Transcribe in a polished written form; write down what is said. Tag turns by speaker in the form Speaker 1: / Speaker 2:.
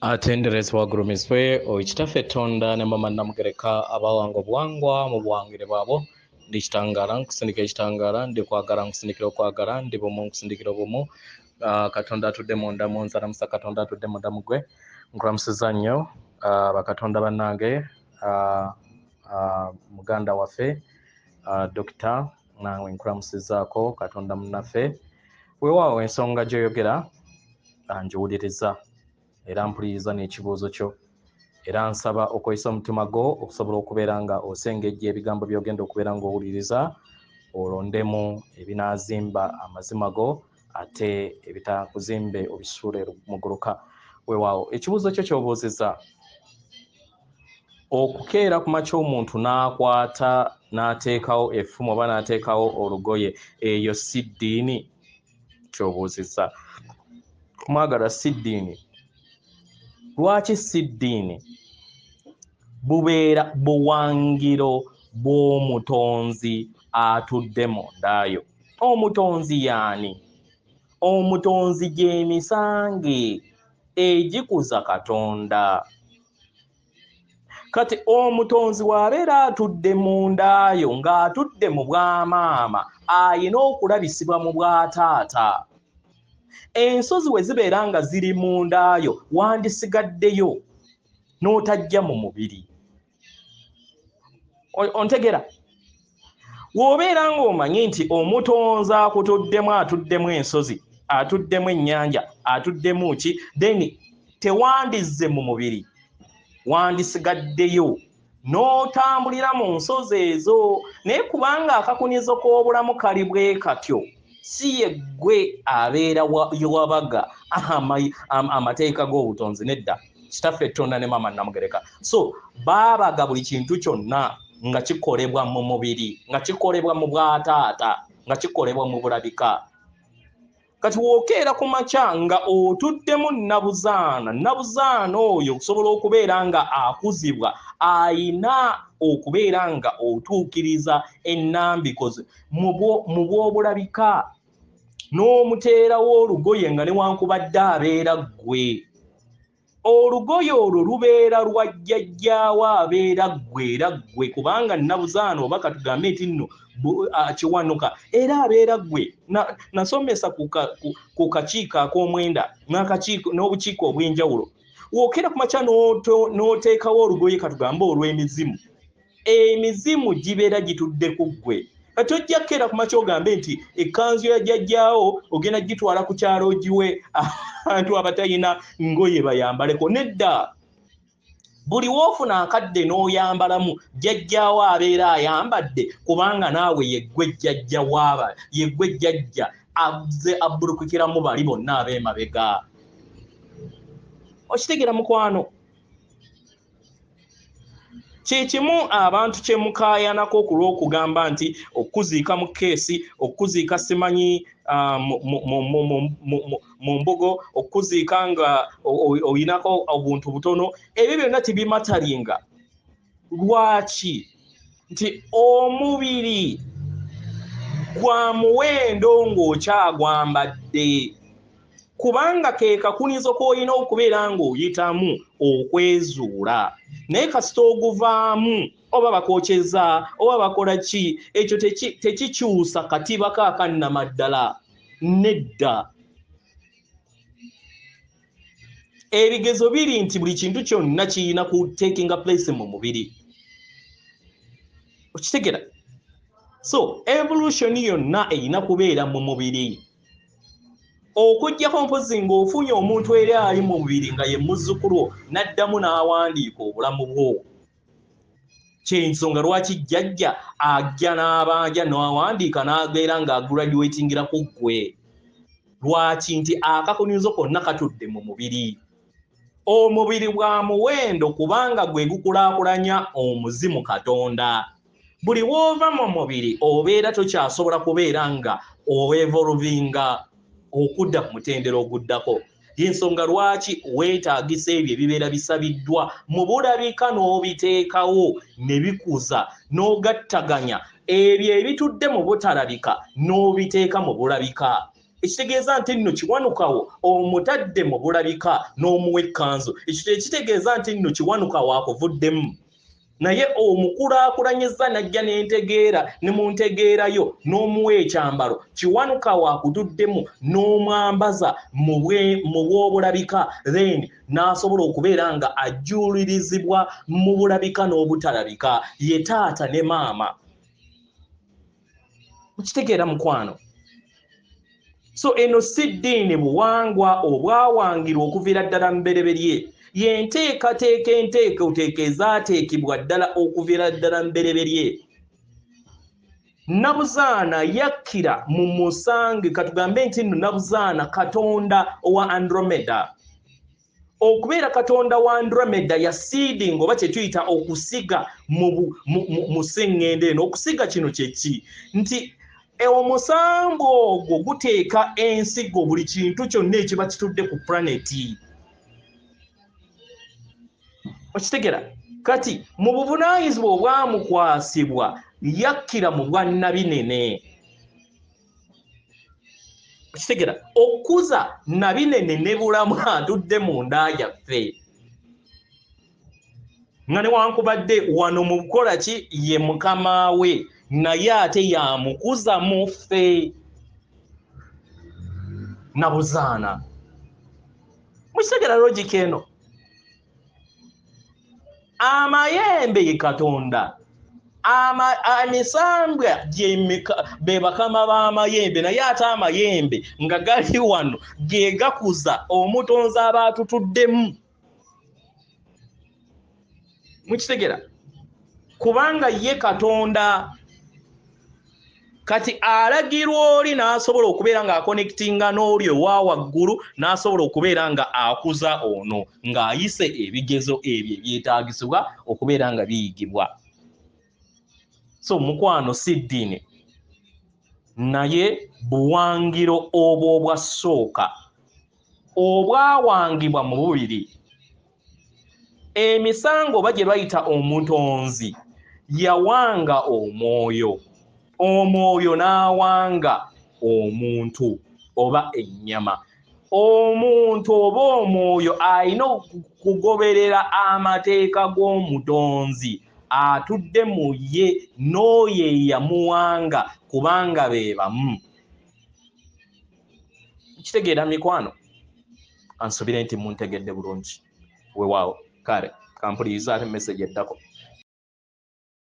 Speaker 1: Atenderezebwa agulumizibwe oyo Kitaffe Tonda ne Mama Namugereka abawanga obuwangwa mu buwangire bwabwo. Ndi kitangaala nkusindikira ekitangaala, ndi kwagala nkusindikira okwagala, ndi bumu nkusindikira obumu. Katonda atudde munda mu nze alamusa Katonda atudde munda mu ggwe. Nkulamusizza nnyo bakatonda bannange, muganda waffe Dokita, nange nkulamusizzaako Katonda munnaffe. Weewaawo ensonga gy'oyogera ngiwuliriza era mpuliriza n'ekibuuzo kyo, era nsaba okozesa omutima gwo okusobola okubeera nga osengejja ebigambo by'ogenda okubeera ng'owuliriza, olondemu ebinaazimba amazima go ate ebitakuzimbe obisuule muguluka. Weewaawo ekibuuzo kyo ky'obuuzizza, okukeera ku makya omuntu n'akwata n'ateekawo effumu oba n'ateekawo olugoye, eyo si ddiini? Ky'obuuzizza mwagala, si ddiini. Lwaki si ddiini? Bubeera buwangiro bw'omutonzi atudde mundaayo. Omutonzi y'ani? Omutonzi gy'emisange egikuza Katonda. Kati omutonzi bw'abeera atudde mundaayo ng'atudde mu bwamaama, ayina okulabisibwa mu bwataata. Ensozi we zibeera nga ziri mundaayo, wandisigaddeyo n'otajja mu mubiri. Ontegera? W'obeera ng'omanyi nti omutonzi akutuddemu, atuddemu ensozi, atuddemu ennyanja, atuddemu ki, then tewandizze mu mubiri, wandisigaddeyo n'otambulira mu nsozi ezo. Naye kubanga akakunizo k'obulamu kali bwe katyo, si ye ggwe abeera wabaga amateeka g'obutonzi, nedda. Kitaffe Tonda ne Maama Namugereka so baabaga buli kintu kyonna nga kikolebwa mu mubiri, nga kikolebwa mu bwataata, nga kikolebwa mu bulabika. Kati w'okeera ku makya nga otuddemu nabuzaana, nabuzaana oyo okusobola okubeera nga akuzibwa, ayina okubeera nga otuukiriza ennambiko ze mu bw'obulabika, n'omuteerawo olugoye nga newankubadde abeera ggwe. Olugoye olwo lubeera lwa jjajjaawo, abeera ggwe era ggwe, kubanga nabuzaana oba katugambe nti nno kiwanuka era abeera ggwe. Nasomesa ku kakiiko ak'omwenda n'obukiiko obw'enjawulo. W'okeera ku makya n'oteekawo olugoye katugambe olw'emizimu, emizimu gibeera gitudde ku ggwe. Kati ojja kukeera ku makya ogambe nti ekkanzu ya jjajjaawo ogenda gitwala ku kyalo ogiwe abantu abatalina ngoye bayambaleko. Nedda, buli w'ofuna akadde n'oyambalamu, jjajjaawo abeera ayambadde, kubanga naawe yeggwe jjajja waaba, yeggwe jjajja azze abbulukukiramu bali bonna ab'emabega. Okitegeera mukwano? Kye kimu abantu kye mukaayanako ku lw'okugamba nti okuziika mu keesi, okuziika simanyi mu mbugo, okuziika nga oyinako obuntu butono, ebyo byonna tebimatalinga. Lwaki? Nti omubiri gwa muwendo ng'okyagwambadde, kubanga ke kakunizo k'olina okubeera ng'oyitamu okwezuula. Naye kasita oguvaamu, oba bakokyeza oba bakola ki, ekyo tekikyusa katiba ka kannamaddala. Nedda, ebigezo biri nti buli kintu kyonna kirina ku taking place mu mubiri. Okitegera? So evolution yonna erina kubeera mu mubiri, okuggyako mpozi ng'ofunye omuntu era ali mu mubiri nga ye muzzukulu n'addamu n'awandiika obulamu bwo. Kyensonga lwaki jjajja ajja n'abanja n'awandiika n'abeera ng'agraduatingira ku ggwe. Lwaki? Nti akakunizo konna katudde mu mubiri. Omubiri bwa muwendo kubanga gwe gukulaakulanya omuzimu Katonda. Buli w'ova mu mubiri obeera tokyasobola kubeera nga oevolvinga okudda ku mutendera oguddako. Y'ensonga lwaki weetaagisa ebyo ebibeera bisabiddwa mu bulabika n'obiteekawo ne bikuza n'ogattaganya ebyo ebitudde mu butalabika n'obiteeka mu bulabika. Ekitegeeza nti nno Kiwanukawo omutadde mu bulabika n'omuwa ekkanzu, ekyo tekitegeeza nti nno Kiwanukawo akuvuddemu, naye omukulaakulanyiza n'ajja n'entegeera ne mu ntegeerayo n'omuwa ekyambalo. Kiwanukawo akutuddemu n'omwambaza mu bw'obulabika, then n'asobola okubeera nga ajjuulirizibwa mu bulabika n'obutalabika. Ye taata ne maama. Mukitegeera mukwano? So eno si ddiini, buwangwa obwawangirwa okuviira ddala mbereberye. Yenteekateeka, enteekateeka ezaateekebwa ddala okuviira ddala mbereberye. Nabuzaana yakkira mu musange, katugambe nti nno Nabuzaana katonda owa Andromeda. Okubeera katonda wa Andromeda ya seeding, oba kyetuyita okusiga mu seŋŋendo eno. Okusiga kino kyeki? Nti omusambu ogwo guteeka ensigo buli kintu kyonna ekiba kitudde ku planeti. Okitegera? Kati mu buvunaanyizibwa obwamukwasibwa yakkira mu bwannabinene. Okitegera? Okukuza nabinene ne bulamu atudde mu nda yaffe, nga newankubadde wano mu kukola ki ye mukama we, naye ate yamukuza mu ffe Nabuzaana. Mukitegera logic eno? Amayembe ye Katonda, emisambwa be bakama b'amayembe, naye ate amayembe nga gali wano ge gakuza omutonzi aba atutuddemu. Mukitegera? Kubanga ye Katonda. Kati alagirwa oli n'asobola okubeera ng'akonectinga n'oli owa waggulu, n'asobola okubeera nga akuza ono ng'ayise ebigezo ebyo ebyetaagisibwa okubeera nga biyigibwa. So mukwano, si ddiini, naye buwangiro obwo obwasooka obwawangibwa mu bubiri. Emisango oba gye bayita omutonzi yawanga omwoyo, omwoyo n'awanga omuntu oba ennyama. Omuntu oba omwoyo alina okugoberera amateeka g'omutonzi atudde mu ye n'oyo eyamuwanga, kubanga be bamu. Kitegeera mikwano? Ansubire nti muntegedde bulungi. Weewaawo, kale kampuliriza ate message eddako.